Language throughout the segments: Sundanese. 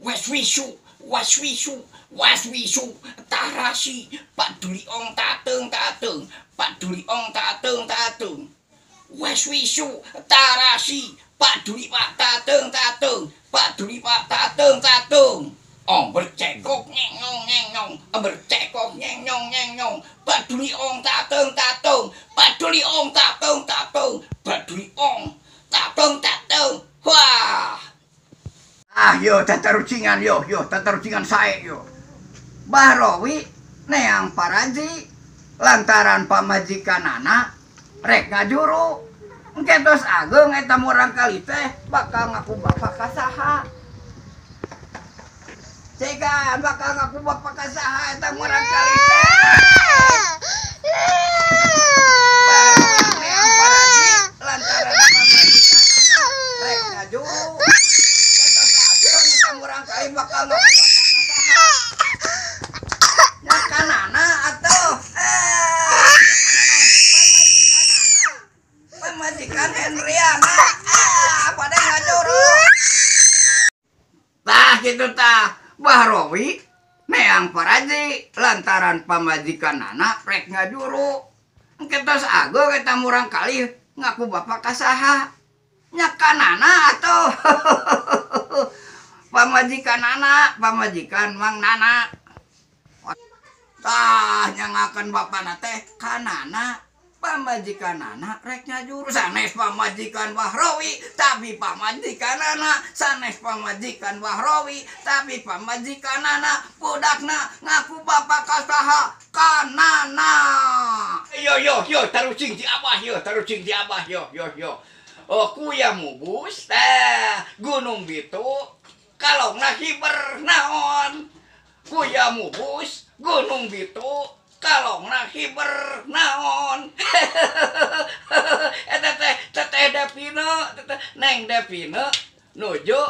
Waswisu, waswisu, waswisu, tarasi, paduliong tateng tateng, paduliong tateng tateng. Waswisu, tarasi, paduli pak tateng tateng, paduli pak tateng tateng. Ong bercekok nyeng nyong nyeng nyong, bercekok nyeng nyong nyeng nyong, paduliong tateng tateng, paduliong tateng tateng, paduliong tateng tateng. Wah. Ah yo tatarucingan yo yo tatarucingan sae yo. Bahrowi neang paraji lantaran pamajikanana rek ngajuru. Engke tos ageung eta murang kali teh bakal ngaku bapak ka saha. Cegan bakal ngaku bapak ka saha eta murang kali teh. Bahrowi neang paraji lantaran pamajikanana rek ngajuru. Murang kali bakal ngaku bapak ka saha. Nya kanana atuh pamajikan Henriana pada ngajuru. Tah kitu tah Bahrowi neang paraji lantaran pamajikanana rek ngajuru. Engke tos ageung eta murang kali ngaku bapak ka saha. Nya kanana atuh pamajikan anak, pamajikan Mang Nana. Tah nyangakeun bapana teh kanana, pamajikan anak rek ngajuru. Sanes pamajikan Bahrowi, tapi pamajikan anak. Sanes pamajikan Bahrowi, tapi pamajikan anak. Budakna ngaku bapak ka saha kanana. Yo yo yo tarucing di abah yo, tarucing di abah yo yo yo. Oh kuya mubus teh Gunung Bitu kalongna hiber naon. Kuya mubus Gunung Bitu kalongna hiber naon. Eta teh teteh Devina, teteh Neng Devina nuju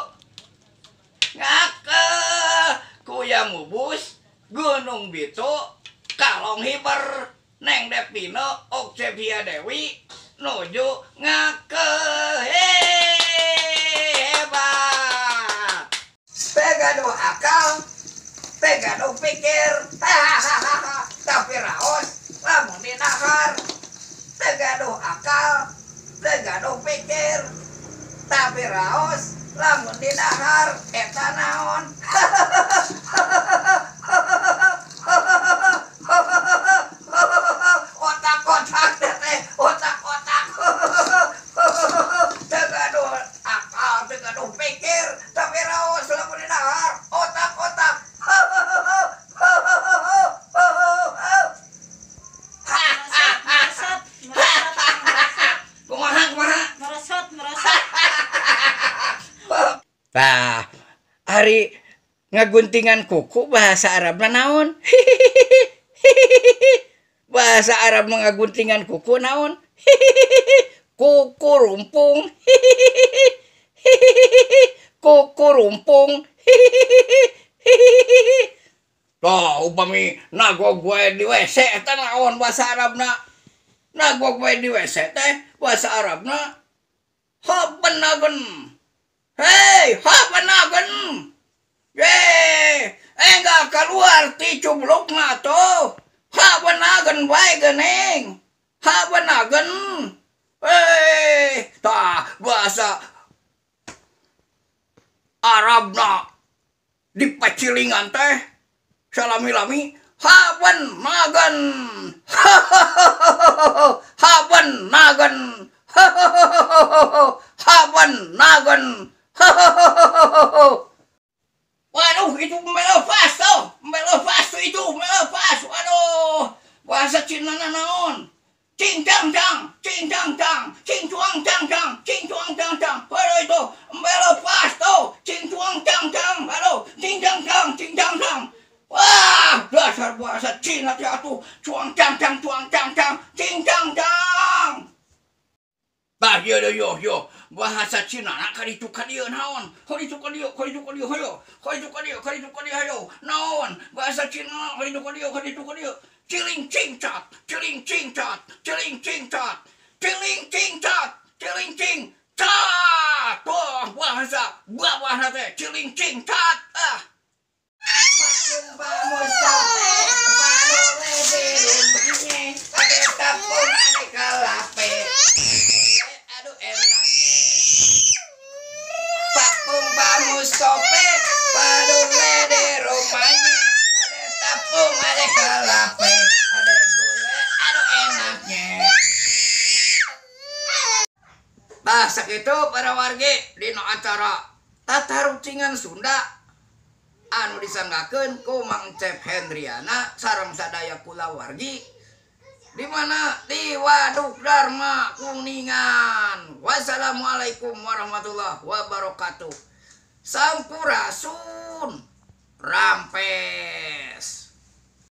ngake. Kuya mubus Gunung Bitu kalong hiber Neng Devina Octavia Dewi nuju ngake. Hebat. Tegaduh akal, tegaduh pikir, hahaha, tapi raos lamun dinahar. Tegaduh akal, tegaduh pikir, tapi raos lamun dinahar eta naon. Otak-otak teteh, otak-otak. Tegaduh akal, tegaduh pikir, tapi raos lamun dinahar, otak-otak. Merosot, merosot, merosot. Kumaha, kumaha? Merosot, merosot. Tah, ari ngaguntingan kuku bahasa Arabna naon? Bahasa Arab ngaguntingan kuku naon? Kuku rumpung. Kuku rumpung. Tuh, upami nagog wae di WC eta naon bahasa Arabna? Nagog wae di WC teh bahasa Arabna hopenagen. Hei, hopenagen. Ye, enggak keluar ti cublukna tuh. Hopenagen wae geuning. Hopenagen. Tah bahasa Arabna Di pacilingan teh salami-lami haben magen. Haben magen. Haben magen. Waduh, itu melepas tuh, melepas tuh itu, melepas. Waduh, bahasa Cina naon? Cing cang cang, cing cang cang, cing cuang cang cang, cing cuang cang cang. Waduh itu melepas tuh, cing cuang cang cang. Waduh, cing cang cang, cing cang cang. Wah, dasar bahasa Cina tuh, cuang cang cang, cuang cang cang, cing cang cang. Bah, yo yo yo, bahasa Cina nak kali tu kali naon, kali tu kali kali tu kali hayo, kali tu kali kali tu kali hayo, naon, bahasa Cina kali tu kali kali tu kali, ciling cing cat, ciling cing cat, ciling cing cat, ciling cing cat, ciling cing cat, wah bahasa, bahasa teh, ciling cing cat, ah. Pak Mustafa, Pak Dole di rumahnya, ada tepung, ada kelape. Aduh enaknya. Pak Pumpa Mustafa, Pak Dole di rumahnya, ada tepung, ada kelape, ada gula, aduh enaknya. Bah, sakitu para wargi dina acara Tatarucingan Sunda anu disanggakeun ku Mang Cep Hendriana sareng sadaya kulawargi di mana di Waduk Dharma Kuningan. Wassalamualaikum warahmatullahi wabarakatuh. Sampurasun. Rampes.